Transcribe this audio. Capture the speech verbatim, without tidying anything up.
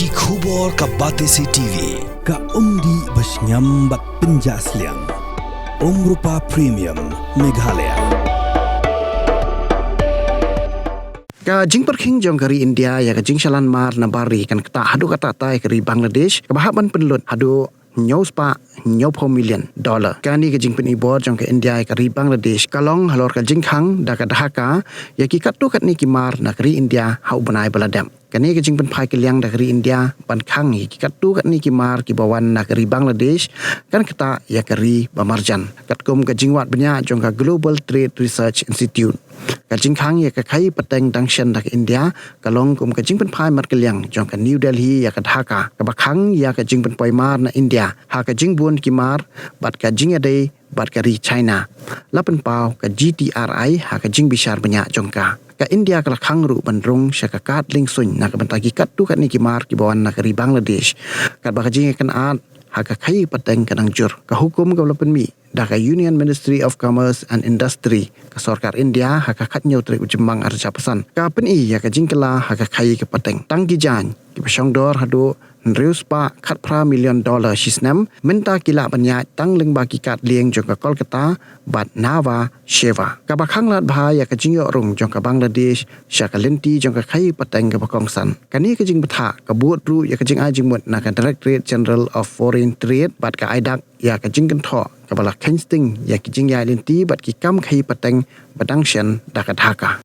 Ki khubor ka Batesi T V, ka umdih ba shngiam bad pynjah sliang. Umrupa Premium, Meghalaya. Ka jingpyrkhing jong ka ri India ïa ka jingshalan mar na bar ri kan ktah haduh katta katta ïa ka ri Bangladesh, kaba hap ban pynlut haduh hynñiew spah hynñiewphew million dollar. Kane ka jingpynibor jong ka India ïa ka ri Bangladesh ka long halor ka jingkhang da ka Dhaka ïa ki katto katne ki mar na ka ri India ha u bnai ba la dep. Kane ka jingpynphai kylliang da ka ri India ban khang ïa ki katto katne ki mar kiba wan na ka ri Bangladesh kan ktah ïa ka ri ba marjan, katkum ka jingwad bniah jong ka Global Trade Research Institute. Ka jingkhang ïa ka khaïi pateng dang shen da ka India ka long kum ka jingpynphai markylliang jong ka New Delhi ïa ka Dhaka, kaba khang ïa ka jingpynpoi mar na India ha ka jingbun ki mar bad ka jingïadei bad ka ri China. La pynpaw ka G T R I ha ka jingbishar bniah jong ka. Ka India ka la khang ruh ban rung sha ka kad liengsuiñ na ka bynta ki katto katne ki mar kiba wan na ka ri Bangladesh, katba ka jingïakynad ha ka khaïi pateng ka dang jur. Ka hukum kaba la pynmih da ka Union Ministry of Commerce and Industry ka sorkar India ha ka khathynñiew tarik u Jymmang arhajar arphew san ka pyni ïa ka jingkylla ha ka khaïi ka pateng. Tang ki jaiñ kiba shongdor haduh hynriew spah khatphra million dollar shi snem mynta ki lah ban ïaid tang lyngba ki kad lieng jong ka Kolkata bad Nhava Sheva, kaba khang lad bha ïa ka jingïoh rung jong ka Bangladesh sha ka lynti jong ka khaïi pateng kaba kongsan. Kane ka jingbthah ka bud ruh ïa ka jingai jingmut na ka Directorate General of Foreign Trade bad ka ai dak ïa ka jingkynthoh kaba la kheiñ sting ïa ki jingïaid lynti bad ki kam khaïi pateng ba dang shen da ka Dhaka.